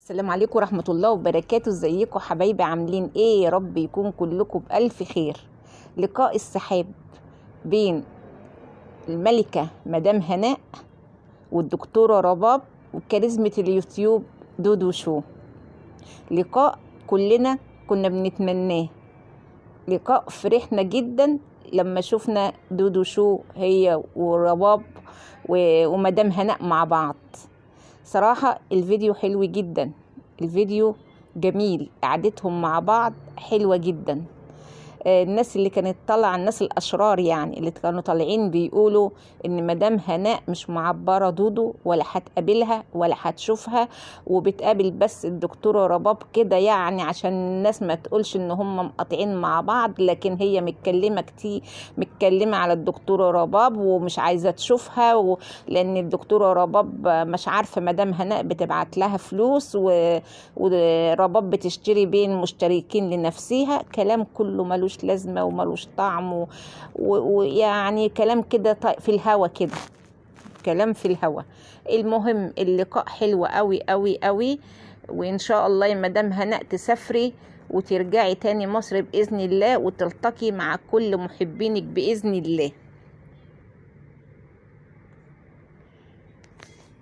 السلام عليكم ورحمة الله وبركاته. ازيكم حبايبي؟ عاملين ايه؟ يا رب يكون كلكم بألف خير. لقاء السحاب بين الملكة مدام هناء والدكتورة رباب وكاريزمة اليوتيوب دودو شو، لقاء كلنا كنا بنتمناه، لقاء فرحنا جدا لما شفنا دودو شو هي ورباب ومدام هناء مع بعض. صراحة الفيديو حلو جدا، الفيديو جميل، قعدتهم مع بعض حلوة جدا. الناس اللي كانت طالعة، الناس الأشرار يعني اللي كانوا طالعين بيقولوا إن مدام هناء مش معبرة دودو ولا هتقابلها ولا هتشوفها، وبتقابل بس الدكتورة رباب كده يعني عشان الناس ما تقولش إن هم مقاطعين مع بعض، لكن هي متكلمة كتير، متكلمة على الدكتورة رباب ومش عايزة تشوفها لأن الدكتورة رباب مش عارفة مدام هناء بتبعت لها فلوس ورباب بتشتري بين مشتركين لنفسها. كلام كله ملوش لازمة وملوش طعم ويعني كلام كده في الهوا كده، كلام في الهوا. المهم اللقاء حلو قوي قوي قوي، وإن شاء الله يا مدام هناء تسافري وترجعي تاني مصر بإذن الله وتلتقي مع كل محبينك بإذن الله.